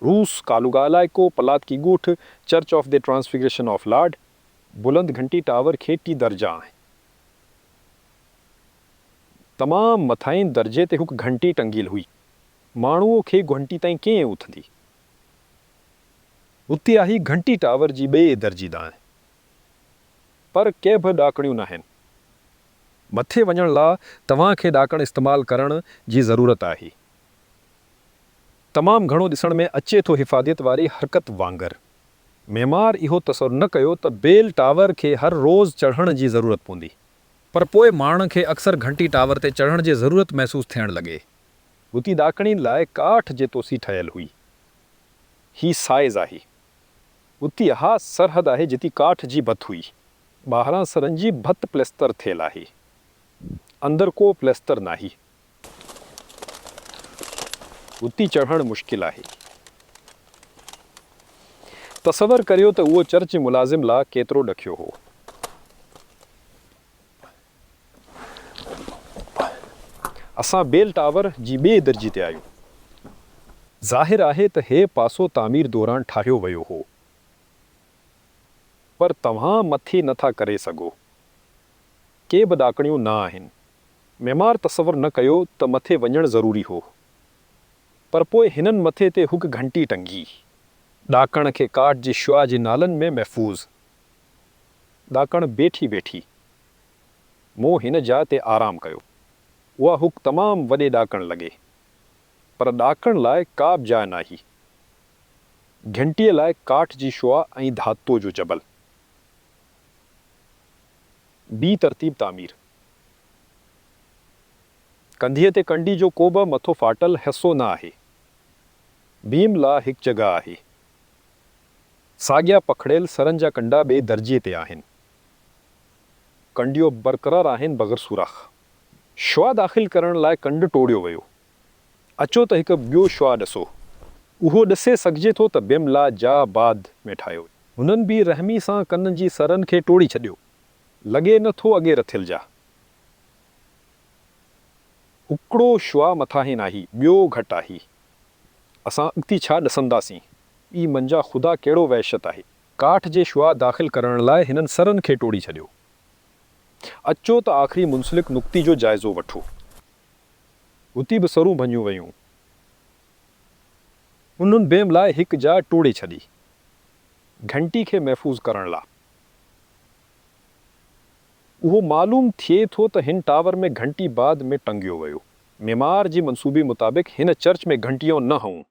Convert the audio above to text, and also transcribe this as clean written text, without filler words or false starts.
روس، ڪالوگا علائقو، پلاتڪي ڳوٺ، church of the transfiguration of lord, بلند گهنٽي ٽاور کي ٽي درجا آهن. تمام مٿاهين درجي تي هڪ گهنٽي ٽنگيل هئي. ماڻهوء کي گهنٽي تائين ڪئين اٿندي. اتي آهي گهنٽي ٽاور جي ٻئي درجي ڏانهن. پر ڪي به ڏاڪڻيون ناهن. مٿي وڃڻ لا توهان کي ڏاڪڻ استعمال ڪرڻ جي ضرورت آهي. تمام گهڻو ڏسڻ ۾ اچي ٿو حفاظت واري حرڪت وانگر. معمار اهو تصور نه ڪيو ته بيل ٽاور کي هر روز چڙهڻ جي ضرورت پوندي. پر پوء ماڻهن کي اڪثر گهنٽي ٽاور تي چڙهڻ جي ضرورت محسوس ٿيڻ لڳي. اتي ڏاڪڻين لاء ڪاٺ جي توسيع ٺهيل هئي. هي سائز آهي. اتي اها سرحد آهي جتي ڪاٺ جي ڀت هئي. ٻاهران سرن جي ڀت پلستر ٿيل آهي. اندر ڪو پلستر ناهي. اتي چڙهڻ مشڪل آهي. تصور ڪريو ته اهو چرچ جي ملازم لا ڪيترو ڏکيو هو. اسان بيل ٽاور جي ٻئي درجي تي آهيون. ظاهر آهي ته هي پاسو تعمير دوران ٺاهيو ويو هو. پر توهان مٿي نه ٿا ڪري سگهو. ڪي به ڏاڪڻيون نه آهن. معمار تصور نه ڪيو ته مٿي وڃڻ ضروري ھو. پر پوء ھنن مٿي تي ھڪ گھنٽي ٽنگي. ڏاڪڻ کي ڪاٺ جي شعاع جي نالن ۾ محفوظ. ڏاڪڻ بيٺي بيٺي، مون ھن جاء تي آرام ڪيو. اھا ھڪ تمام وڏي ڏاڪڻ لڳي. پر ڏاڪڻ لاء ڪا به جاء ناھي. گھنٽيء لاء ڪاٺ جي شعاع ۽ ڌاتو جو جبل. بي ترتيب تعمير. ڪنڌيء تي ڪنڊي جو ڪوبه مٿو ڦاٽل حصو نه آهي. بيم لا هڪ جڳهه آهي. ساڳيا پکڙيل سرن جا ڪنڊا ٻئي درجي تي آهن. ڪنڊيو برقرار آهن بغير سوراخ. شعاع داخل ڪرڻ لاء ڪنڊ ٽوڙيو ويو. اچو ته هڪ ٻيو شعاع ڏسو. اهو ڏسي سگهجي ٿو ته بيم لا جاء بعد ۾ ٺاهيو ويو. هنن بي رحمي سان ڪن جي سرن کي ٽوڙي ڇڏيو. لڳي نه ٿو اڳي رٿيل جاء. هڪڙو شعاع مٿاهين آهي، ٻيو گهٽ آهي. اسان اڳتي ڇا ڏسنداسين؟ اي منجا خدا ڪهڙو وحشت آهي. ڪاٺ جي شعاع داخل ڪرڻ لاء هنن سرن کي ٽوڙي ڇڏيو. اچو ته آخري منسلڪ نقطي جو جائزو وٺو. اتي به سرون ڀڃيون ويون. انهن بيم لاء هڪ جاء ٽوڙي ڇڏي. گهنٽي کي محفوظ ڪرڻ لا. اهو معلوم ٿئي ٿو ته هن ٽاور ۾ گهنٽي بعد ۾ ٽنگيو ويو. معمار جي منصوبي مطابق هن چرچ ۾ گهنٽيون نه هيون.